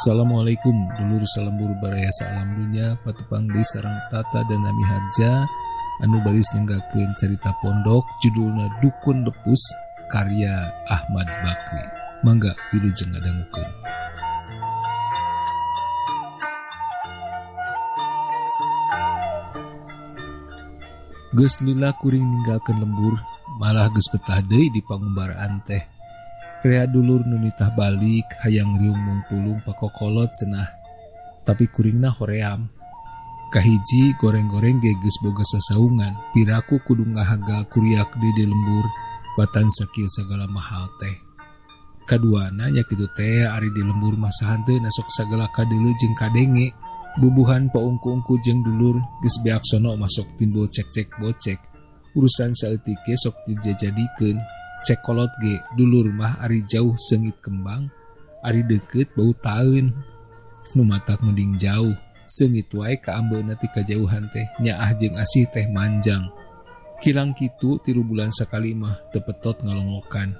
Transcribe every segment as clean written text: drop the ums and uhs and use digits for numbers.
Assalamualaikum dulur salembur baraya saalam dunya patepang deui sareng Tata dan Nami Harja anu baris nyenggakeun carita pondok judulna Dukun Lepus karya Ahmad Bakri. Mangga wilujeng ngadangukeun. Geus lila kuring ninggalkeun lembur, malah geus betah deui di pangumbaraan teh. Rea dulur nu nitah balik hayang riung mungpulung pakokolot cenah. Tapi kuringna hoream. Kahiji goreng-goreng ge geus boga sasaungan, piraku kudu ngahaga kuriak deui di lembur, batan sakieu sagala mahal teh. Kaduana nya kitu teh ari di lembur mah sahanteuna sok sagala kadeuleu jeung kadenge. Bubuhan paungku-ungku jeung dulur geus beak sono mah sok timbul cek-cek bocek. Urusan saeutik ge sok dijajadikeun. Cek kolot ge dulur mah ari jauh seungit kembang, ari deukeut bau taeun. Nu matak mending jauh, seungit wae kaambeuna ti kajauhan teh nyaah jeung asih teh manjang. Kilang kitu 3 bulan sakali mah teu petot ngalongokan.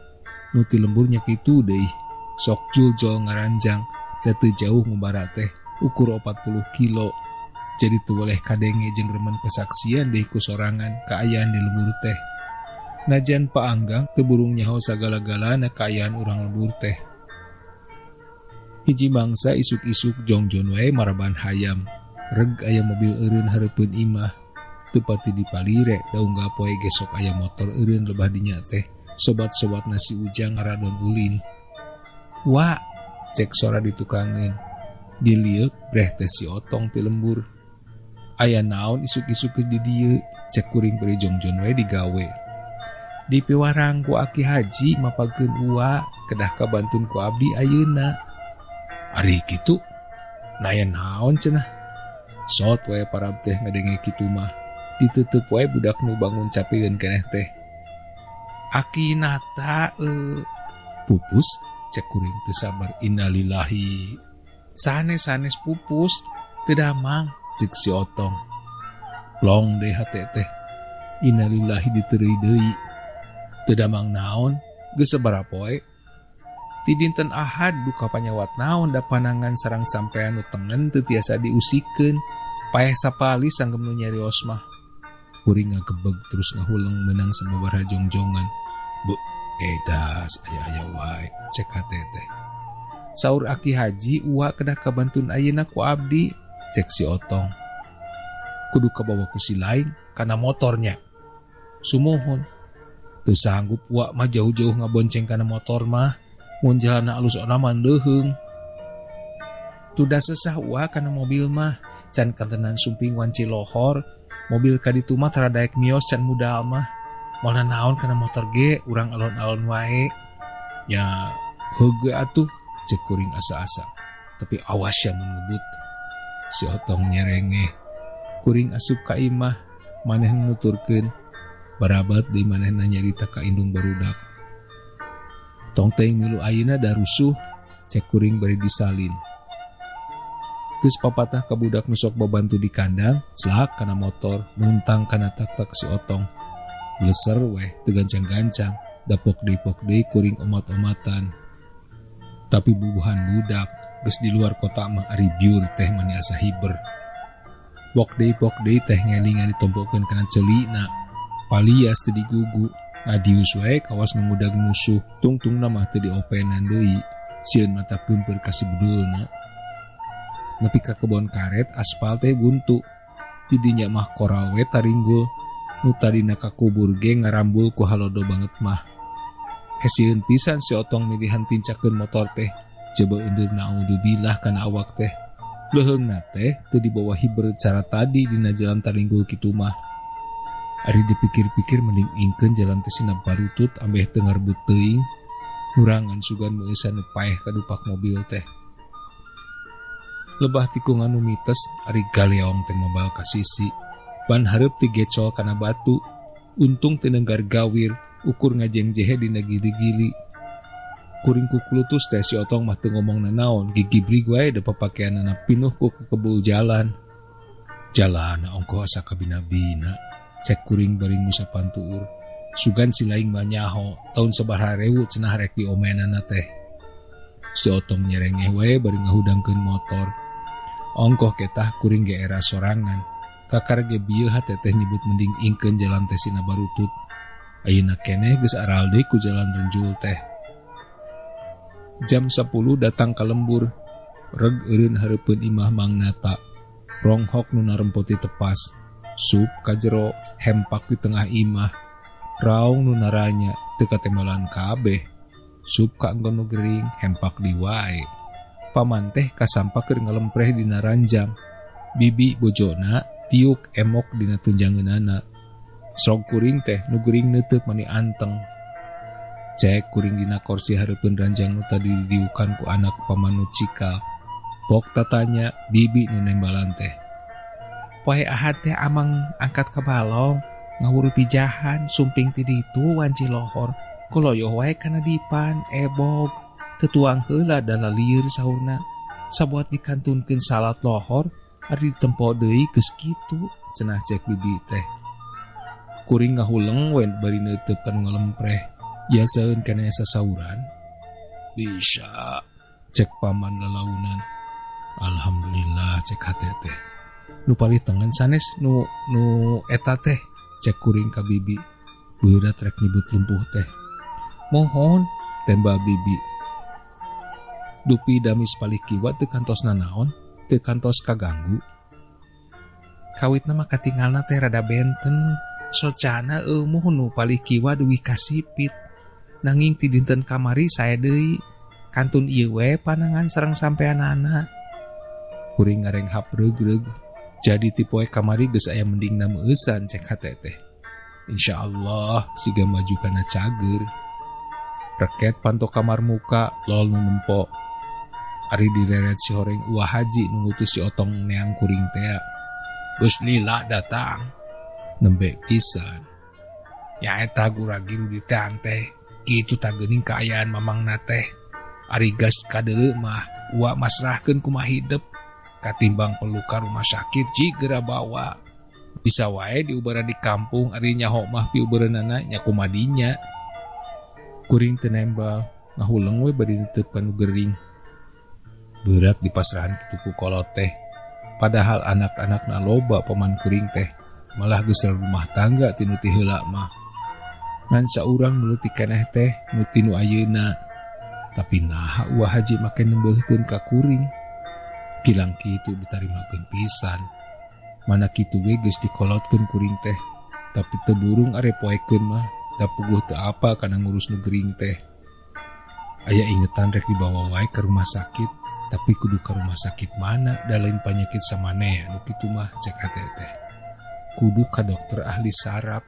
Nu ti lembur nya kitu deui, sok juljol ngaranjang, da teu jauh ngumbara teh ukur 40 kilo. Jadi teu boleh kadenge jeung remen kesaksian deui ku sorangan kaayaan di lembur teh. Najan Pak Anggang teu burung nyaho sagala-galana kaayaan urang lembur teh. Hiji mangsa isuk-isuk jongjon wae maraban hayam. Reg aya mobil eureun hareupeun imah. Teu pati dipalire da unggal poe ge sok aya motor eureun lebah dinya teh. Sobat-sobat nasi ujang ngaradon ulin. Wa, cek sora ditukangeun. Dilieuk breh teh si Otong ti lembur. Aya naon isuk-isuk geus di dieu, cek kuring bari jongjon wae digawe. Dipiwarang ku Aki Haji mapageun ua kedah kabantun ku abdi ayeuna. Ari kitu naya naon cenah. Sot wae parab teh ngadenge kitu mah. Ditutup wae budak nu bangun capeun keneh teh. Aki nata pupus cek kuring teu sabar innalillahi. Sanes-sanes pupus teu damang cek si Otong. Plong deui hate teh. Innalillahi diteureuy deui. Teu damang naon geus sabaraha poe. Ti dinten Ahad duka panyawat naon da panangan sareng sampean nu tengen teu tiasa diusikeun. Paeh sapali sanggem nu nyarios mah. Kuring ngagebeg terus ngahuleng meunang sababaraha jongjongan. Bu, edas aya-aya wae cek hate teh. Saur Aki Haji ua kedah kabantun ayeuna ku abdi cek si Otong. Kudu kabawa ku si lain kana motornya. Sumuhun. Teu sanggup ua mah jauh-jauh ngabonceng kana motor mah. Mun jalanna alus ona mah leuheung. Tuda sesah ua kana mobil mah can kantenan sumping wanci lohor. Mobil ka ditu mah tara daek mios can mudal mah. Moal naon kana motor ge urang alon-alon wae. Nya heugeut atuh cek kuring asa-asa. Tapi awas ya mun ngebut. Si Otong nyerengeh. Kuring asup ka imah maneh nuturkeun. Barabat deui manehna nyarita ka indung barudak. Tong teuing milu ayeuna da rusuh cek kuring bari disalin. Geus papatah ka budak nu sok babantu di kandang, selak kana motor, muntang kana tak-tak si Otong. Geleser weh teu gancang-gancang, dapok deui-pok deui kuring omat-omatan. Tapi bubuhan budak geus di luar kota mah ari biur teh mani asa hiber. Pok deui-pok deui teh ngelingan ditompokeun kana ceulina. Palias teu digugu, ngadius wae kawas nu mudag musuh, tungtungna mah teu diopenan deui. Sieun mata geumpeur ka si bedulna. Nepi ka kebon karet aspal teh buntu. Ti dinya mah koral we taringgul. Nu tadina kakubur ge ngarambul ku halodo banget mah. Hesieun pisan si Otong milihan tincakeun motor teh. Coba eundeurna naudzubillah kana awak teh. Leuheungna teh teu dibawa hiber cara tadi dina jalan taringgul kitu mah. Ari dipikir-pikir mending ingkeun jalan teh sina barutut ambeh teu ngarbut teuing. Ngurangan sugan meueusan nu paeh kadupak mobil teh. Lebah tikungan nu mites ari galeong teh mabal ka sisi. Ban hareup ti gecol kana batu. Untung teu nenggar gawir ukur ngajengjehe dina gili-gili. Kuring kukulutus teh si Otong mah teu ngomong nanaon, gigibrig wae da papakeanana pinuh ku kekebul jalan. Jalana ongkoh asa kabina-bina. Cek kuring bari ngusapan tuur. Sugan si laing mah nyaho, taun sabaraha rewu cenah rek diomenana teh. Si Otong nyerengeh wae bari ngahudangkeun motor. Ongkoh ketah kuring ge era sorangan. Kakara ge bieu hate teh nyebut mending ingkeun jalan teh sina barutut. Ayeuna keneh geus aral deui ku jalan renjul teh. Jam 10 datang ka lembur. Reg eureun hareupeun imah Mang Nata. Ronghok nu narempoti tepas. Sup ka jero, hempak di tengah imah. Raung nu naranya teu katembalan kabeh. Sup ka enggon nu gering, hempak di wae. Paman teh kasampak keur ngalempreh dina ranjang. Bibi bojona tiuk emok dina tunjangeunana. Srog kuring teh nu gering neuteuk mani anteng. Cek kuring dina korsi hareupeun ranjang nu tadi didiukan ku anak paman nu cikal. Pok tatanya bibi nu nembalan teh. Poe Ahad teh amang angkat ka balong, ngawuru pijahan, sumping ti ditu wanci lohor. Kuloyoh wae kana dipan, ebog. Tetuang heula da lalieur saurna. Sabuat dikantunkeun salat lohor, ari ditempo deui geus kitu, cenah cek bibi teh. Kuring ngahuleng we bari neuteub ka nu ngalempreh. Biasaeun keneh sasauran. Bisa, cek paman lalaunan. Alhamdulillah cek hate teh. Nu palih tengen sanes nu nu eta teh, cek kuring ka bibi. Beurat rek nyebut lumpuh teh. Mohon, tembal bibi. Dupi damis palih kiwa teu kantos nanaon, teu kantos kaganggu. Kawitna mah katingalna teh rada benten. Socana eumuh nu palih kiwa dugi ka sipit. Nanging ti dinten kamari sae deui. Kantun ieu we panangan sareng sampeanana. Kuring ngarenghap reug-reug. Jadi ti poe kamari geus aya mendingna meueusan cek hate teh. Insyaallah siga maju kana cager. Reket panto kamar muka lol nu nempo. Ari direret si horeng Uwa Haji nu ngutus si Otong neang kuring tea. Geus lila datang. Nembe pisan. Nya eta gura-giru diteang teh. Kitu tah geuning kaayaan mamangna teh. Ari gas kadeuleu mah Uwa masrahkeun kumaha hidep. Katimbang perlu ka rumah sakit ji geura bawa. Bisa wae diubaran di kampung ari nyaho mah piubereunana nya kumadinya. Kuring teu nembal, ngahuleng we bari neuteub ka nu gering. Beurat dipasrahan kitu ku kolot teh. Padahal anak-anakna loba paman kuring teh, malah geus rumah tangga tinu ti heula mah. Ngan saurang nu leutik keneh teh nu tinu ayeuna. Tapi naha Uwa Haji make nembeulkeun ka kuring. Kilang kitu ditarimakeun pisan. Mana kitu ge geus dikolotkeun kuring teh. Tapi teu burung are poekeun mah, da puguh teu apal kana ngurus nu gering teh. Aya ingetan rek dibawa wae ka rumah sakit, tapi kudu ka rumah sakit mana da lain panyakit samanea nu kitu mah cek hate teh. Kudu ka dokter ahli saraf.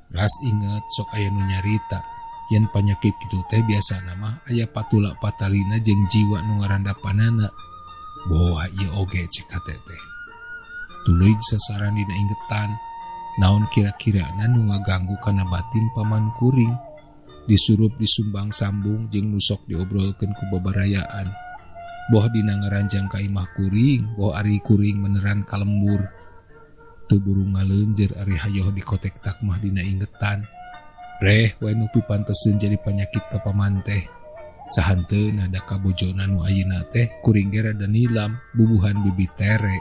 Ras inget sok aya nu nyarita yen panyakit kitu teh biasana mah aya patula patalina jeung jiwa nu ngarandapanana. Boa ieu oge cek hate teh. Tuluy sasaran dina ingetan, naon kira-kirana nu ngaganggu kana batin paman kuring. Disurup disumbang sambung jeung nu sok diobrolkeun ku babarayaan. Boh dina ngaranjang ka imah kuring, boh ari kuring meneran ka lembur. Teu burung ngaleunjeur ari hayoh dikotek tak mah dina ingetan. Breh we nu pipanteseun jadi panyakit ka paman teh. Sahanteuna da kabojona nu ayeuna teh kuring ge rada nilam bubuhan bibi tere.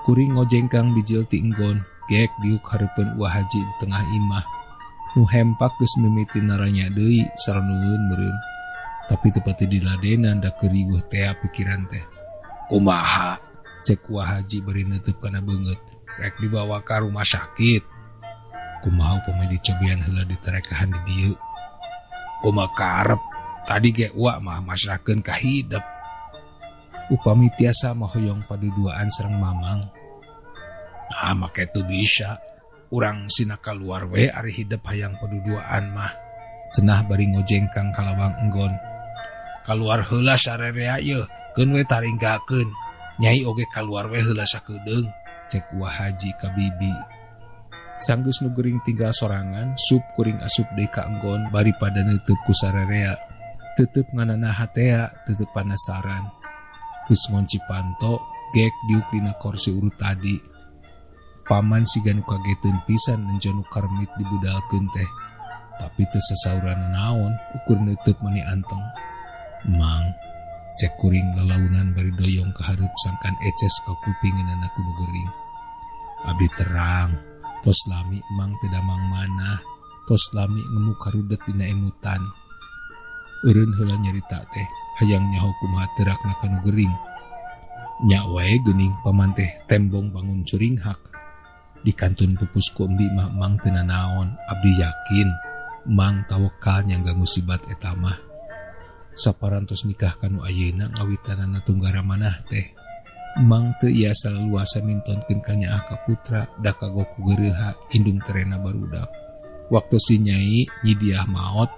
Kuring ngojengkang bijil ti enggon, gek diuk hareupeun Uwa Haji di tengah imah. Nu hempak geus mimiti naranya deui saranueun meureun. Tapi teu pati diladenan da keur riweuh tea pikiran teh. Kumaha? Cek Uwa Haji bari neuteub kana beungeut. Rek dibawa ka rumah sakit. Kumaha upami dicobian heula diterekahan di dieu? Kumaha karep? Tadi ge Uwa mah masrahkeun ka hidep. Upami tiasa mah hoyong paduduaan sareng mamang. Nah, make teu bisa. Urang sina kaluar we ari hidep hayang paduduaan mah. Cenah bari ngojengkang ka lawang enggon. Kaluar heula sarerea yeuh, keun we taringgakeun. Nyai oge kaluar we heula sakedeung, cek Uwa Haji ka bibi. Sanggeus nu gering tinggal sorangan, sup kuring asup deui ka enggon bari pada neuteub ku sarerea. Teuteub nganana hatea, teuteub panasaran. Geus ngonci panto, gek diuk dina korsi urut tadi. Paman siga nu kageteun pisan nenjo nu karmit dibudalkeun teh. Tapi teu sasauran naon, ukur neuteub mani anteng. Mang, cek kuring lalaunan bari doyong ka hareup sangkan eces ka kupingeunana ku nu gering. Abdi terang, tos lami Mang teu damang manah, tos lami ngemu karudet dina emutan. Eureun heula nyarita teh, hayang nyaho kumaha teurakna ka nu gering. Nya wae geuning paman teh tembong bangun curinghak. Di kantun pupus ku embi mah Mang teu nanaon, abdi yakin Mang tawekal nyangga musibat eta mah. Saparantos nikah ka nu ayeuna ngawitanana tunggara manah teh. Mang teu iasa leluasa mintonkeun ka nyaah ka putra da kagok ku geureuha indung terena barudak. Waktu si nyai nyidiah maot,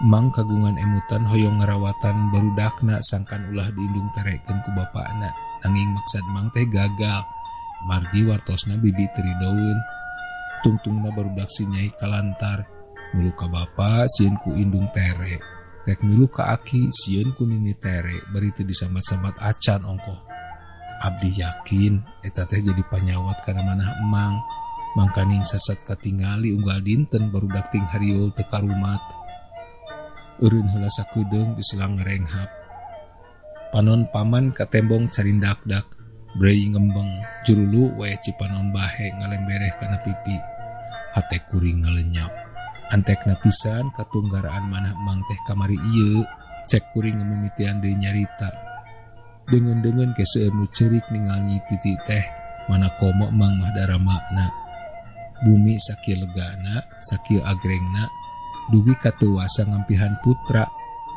Mang kagungan emutan hoyong ngarawatan barudakna sangkan ulah diindung terekeun ku bapakna. Nanging maksad Mang teh gagal. Margi wartosna bibi teu ridoeun. Tungtungna barudak si nyai kalantar. Milu ka bapa sieun ku indung tere. Rek milu ka aki sieun ku nini tere bari teu disambat-sambat acan ongkoh. Abdi yakin eta teh jadi panyawat kana manah Emang. Mangkaning sasat katingali unggal dinten barudak ting hariul teu karumat. Eureun heula sakedeung diselang ngarenghap. Panon paman katembong carindakdak, brei ngembeng, jurulu wae cipanon bahe ngalembereh kana pipi. Hate kuring ngalenyap. Antekna pisan katunggaraan manah Emang teh kamari ieu, cek kuring ngamimitian deui nyarita. Deungeun-deungeun ke seueur nu ceurik ningal Nyi Titi teh, mana komo Emang mah daramakna. Bumi sakieu legana, sakieu agrengna, dugi katuasa ngampihan putra,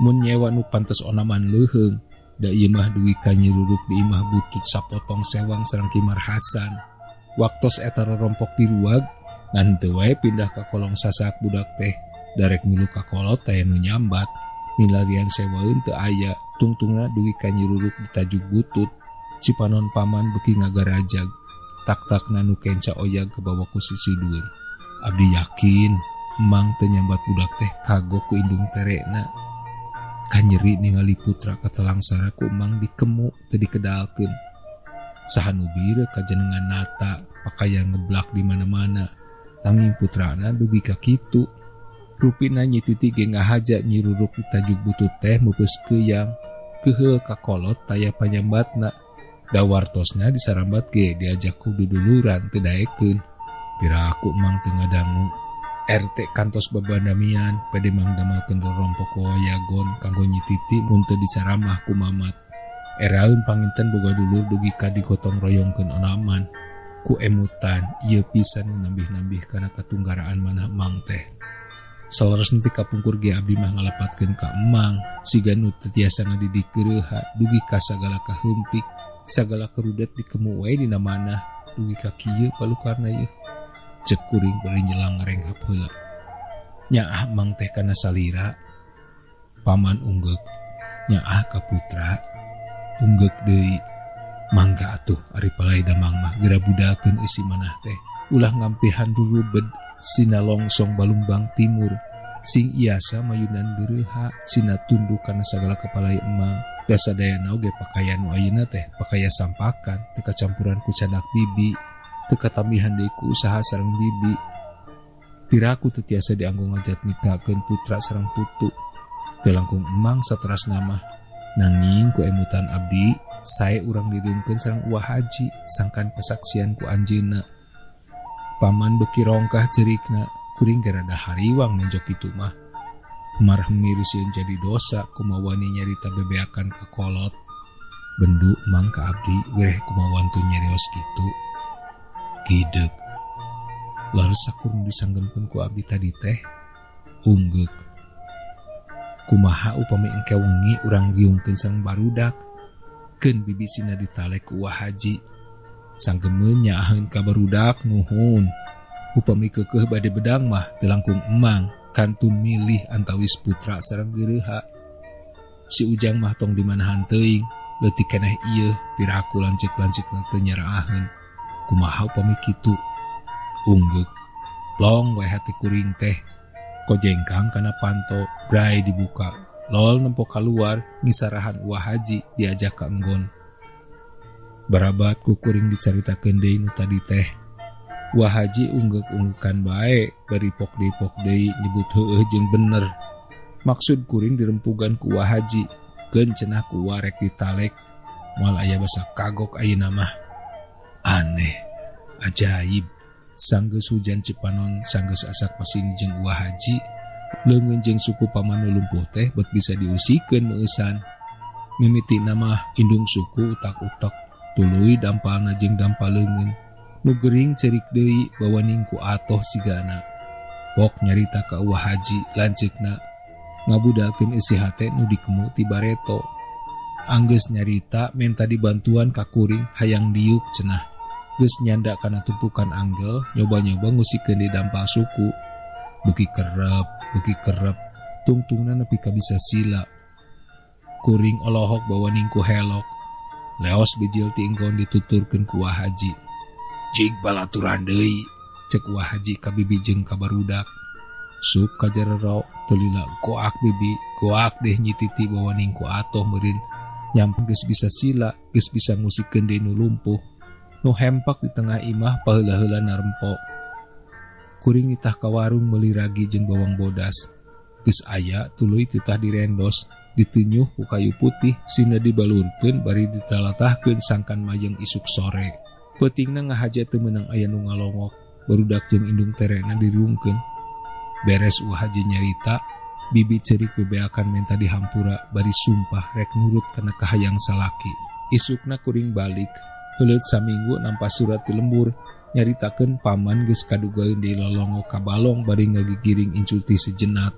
mun nyewa nu pantes onaman leuheung, da ieu mah dugi ka nyiruruk di imah butut sapotong sewang sareng Ki Marhasan. Waktos eta rorompok diruag, ngan teu wae pindah ka kolong sasak budak teh, darek milu ka kolot teh nu nyambat, milarian sewaeun teu aya, tungtungna dugi ka nyiruruk ditajuk butut, cipanon paman beuki ngagarajag, tak-takna nu kenca oyag kebawa ku sisidueun. Abdi yakin Emang teu nyambat budak teh kagok ku indung terekna. Kanyeri ningali putra katalangsara ku Emang dikemu teu dikedalkeun. Saha nu bieu kajenengan nata pakaian ngeblak di mana-mana. Nanging putrana dugi ka kitu. Rupina Nyi Titi ge ngahaja nyiruruk ditajuk butut teh meupeus keuyang. Keuheul ka kolot taya panyambatna. Da wartosna disarambat ge diajak ku duduluran teu daekeun. Piraku Emang teu ngadangu. RT kantos babandamian pede Mang damelkeun rorompok wawayagon kanggo Nyi Titi mun teu dicaramah ku Mamat. Eraeun panginten boga dulur dugi ka digotong royongkeun onaman. Ku emutan ieu pisan nu nambih-nambih kana katunggaraan manah Emang teh. Saleresna ti kapungkur ge abdi mah ngalepatkeun ka Emang siga nu teu tiasa ngadidik geureuha dugi ka sagala kaheumpik, sagala kerudet dikemu wae dina manah dugi ka kieu palukarna ieu. Cek kuring bari nyelang ngarenghap heula. Nyaah Mang teh kana salira, paman unggeuk. Nyaah ka putra, unggeuk deui. Mangga atuh ari palai damang mah geura budakeun isi manah teh. Ulah ngampihan rurubed sina longsong Balumbang Timur. Sing iasa mayunan geureuha sina tunduk kana sagala kepalai emang. Da sadayana oge pakaian nu ayeuna teh pakaya sampakan teu kacampuran ku candak bibi. Teu katambihan deui ku usaha sareng bibi. Piraku teu tiasa dianggo ngajatmikakeun putra sareng putu. Teu langkung emang saterasna mah. Nanging ku emutan abdi sae urang direungkeun sareng Uwa Haji sangkan pasaksian ku anjeunna. Paman beuki rongkah cerikna, kuring ge rada hariwang nenjok kitu mah. Marhemi risieun jadi dosa kumawani nyarita bebeakan ka kolot. Bendu mang ka abdi wireh kumawantu nyarios kitu. Gideuk. Lalu sakur nu disanggemkeun ku abdi tadi teh unggeuk. Kumaha upami engke wengi urang riungkeun sareng barudak. Keun bibisina ditalek ku Uwa Haji. Sanggemeun nyaaheun ka barudak nuhun. Upami keukeuh bade bedang mah teu langkung emang kantun milih antawis putra sareng geureuha. Si Ujang mah tong dimanahan teuing, leutik keneh ieu piraku lanceuk-lanceukna teu nyaraaheun. Kumaha upami kitu? Unggeuk. Plong wae hati kuring teh. Kojengkang kana panto, brai dibuka. Lol nempo kaluar ngisarahan Uwa Haji diajak ka enggon. Barabat ku kuring dicaritakeun deui nu tadi teh. Uwa Haji unggeuk-unggukan bae bari pok deui pok deui nyebut heueuh jeung bener. Maksud kuring dirempugan ku Uwa Haji. Keun cenah ku Uwa rek ditalek moal aya basa kagok ayeuna mah. Aneh, ajaib. Sanggeus hujan Cipanon sanggeus asak pasini jeung Uwa Haji, leungeun jeung suku paman nu lumpuh teh bet bisa diusikeun meueusan. Mimitina mah indung suku utak-utek, tuluy dampalna jeung dampal leungeun. Nu gering ceurik deui bawaning ku atoh sigana. Pok nyarita ka Uwa Haji lanceukna ngabudakeun eusi hate nu dikemu ti bareto. Anggeus nyarita menta dibantuan ka kuring hayang diuk cenah. Geus nyanda kana tumpukan anggel nyoba-nyoba ngusikeun di dampal suku. Beuki kerep, tungtungna nepi ka bisa sila. Kuring olohok bawaning ku helok. Leos bijil ti enggon dituturkeun ku Wa Haji. Jig balaturan deui, cek Wa Haji ka bibi jeung ka barudak. Sup ka jarero teu lila goak bibi, goak deh nyititi bawaning ku atoh meureun. Nyampe geus bisa sila, geus bisa ngusikeun deui nu lumpuh. Nu hempak di tengah imah paheula-heula narempo. Kuring nitah ka warung meuli ragi jeung bawang bodas. Geus aya tuluy titah direndos, ditenyuh ku kayu putih sina dibalurkeun bari ditalatahkeun sangkan mayeng isuk sore. Peutingna ngahaja teu meunang aya nu ngalongok, barudak jeung indung terena diriungkeun. Beres Uwa Haji nyarita, bibi ceurik bebeakan menta dihampura bari sumpah rek nurut kana kahayang salaki. Isukna kuring balik. Heuleut saminggu nampa surat ti lembur nyaritakeun paman geus kadugaeun di lolongo ka balong bari ngagigiring incuti sejenat.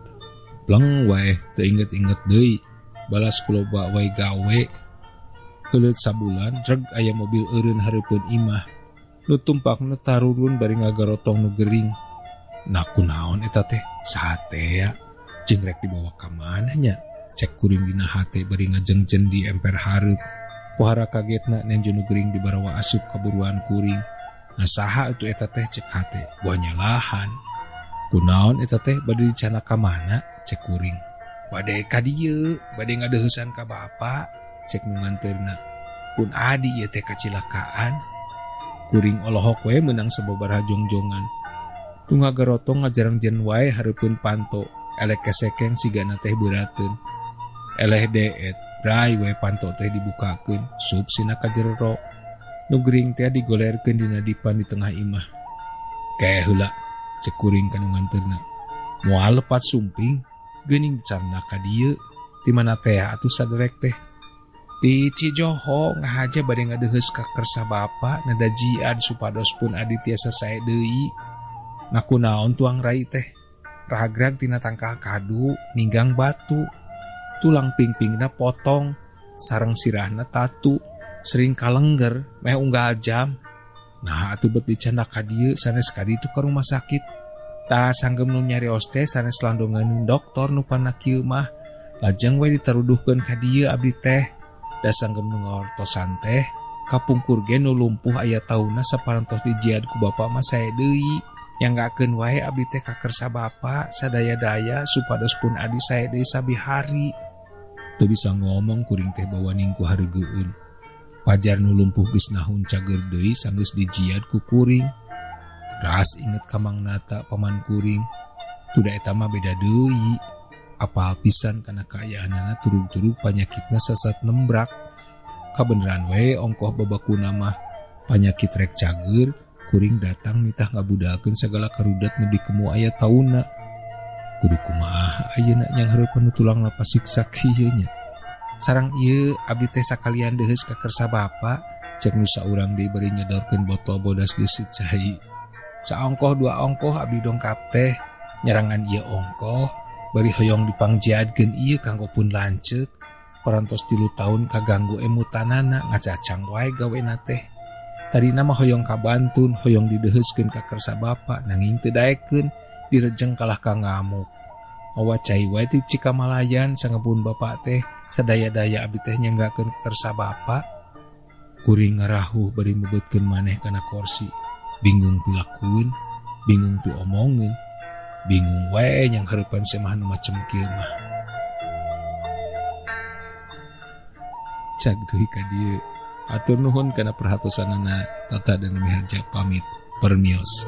Pleng wae teu inget-inget deui, balas kuloba wae gawe. Heuleut sabulan reg aya mobil eureun hareupeun imah. Nu tumpakna tarurun bari ngagarotong nu gering. Nah kunaon eta teh? Satea jeung rek dibawa ka mana nya? Cek kuring dina hate bari ngajengjen di emper hareup. Pohara kagetna nenjo nu gering dibarawa asup kaburuan kuring. Nah saha atuh eta teh cek hate, buah nyalahan. Kunaon eta teh bade dicana ka mana? Cek kuring. Bade ka dieu, bade ngadeuheusan ka bapa, cek nu nganteurna. Pun adi ieu teh kacilakaan. Kuring olohok we meunang sababaraha jongjongan. Nu ngagarotong ngajarangjen wae hareupeun panto, elek kesekeng sigana teh beurateun. Eleh deet, bray we panto teh dibukakeun, sup sina ka jero. Nu gering teh digolerkeun dina dipan di tengah imah. Kae heula, cek kuring ka nu nganteurna. Moal lepat sumping, geuning dicarna ka dieu. Ti mana teh atuh saderek teh? Ti Cijoho ngahaja bade ngadeuheus ka kersa bapa nada jiad supados pun adi tiasa sae deui. Nah kunaon tuang rai teh? Ragrag tina tangkah kadu ninggang batu. Tulang pingpingna potong, sareng sirahna tatu, sering kalengger, meh unggal jam. Nah atuh bet dicandak ka dieu sanes ka ditu ka rumah sakit. Tah sanggem nu nyarios teh sanes landongan doktor nu pana kieu mah. Lajeng we ditaruduhkeun ka dieu abdi teh. Da sanggem nu ngaortosan teh kapungkur ge nu lumpuh aya taunna saparantos dijiad ku bapa mah sae deui. Nyanggakeun wae abdi teh ka kersa bapa sadaya-daya supados pun adi sae deui sabihari. Teu bisa ngomong kuring teh bawaning ku hareugeun. Pajar nu lumpuh geus nahun cager deui sanggeus dijiad ku kuring. Ras inget ka Mang Nata paman kuring. Tuda eta mah beda deui. Apal pisan kana kaayaanana turug-turug panyakitna sasat nembrak. Kabeneran we ongkoh babakuna mah panyakit rek cager, kuring datang nitah ngabudakeun sagala karudat nu dikemu aya taunna. Kudu kumaha ayeuna nyang hareupeun nu tulang lapasiksak ieu nya. Sareng ieu abdi teh sakalian deuheus ka kersa bapa, cek nu saurang deui bari nyedorkeun botol bodas deuseut cai. Saongkoh dua ongkoh abdi dongkap teh, nyarangan ieu ongkoh bari hoyong dipangjiadkeun ieu kanggo pun lanceuk. Parantos 3 tahun kaganggu emutanana ngacacang wae gawena teh. Tadina mah hoyong kabantun, hoyong dideuheuskeun ka kersa bapa, nanging teu daekeun, direjeng kalah ka ngamuk. Mawa cai wae ti Cikamalayan sangepun bapa teh, sadaya-daya abdi teh nyanggakeun ka kersa bapa. Kuring ngarahuh bari meubeutkeun maneh kana korsi. Bingung pilakueun, bingung piomongeun, bingung wae nyang hareupan semah nu macem kieu mah. Cag deui ka dieu. Atur nuhun kana perhatosanana. Tata dan Miharja pamit. Permios.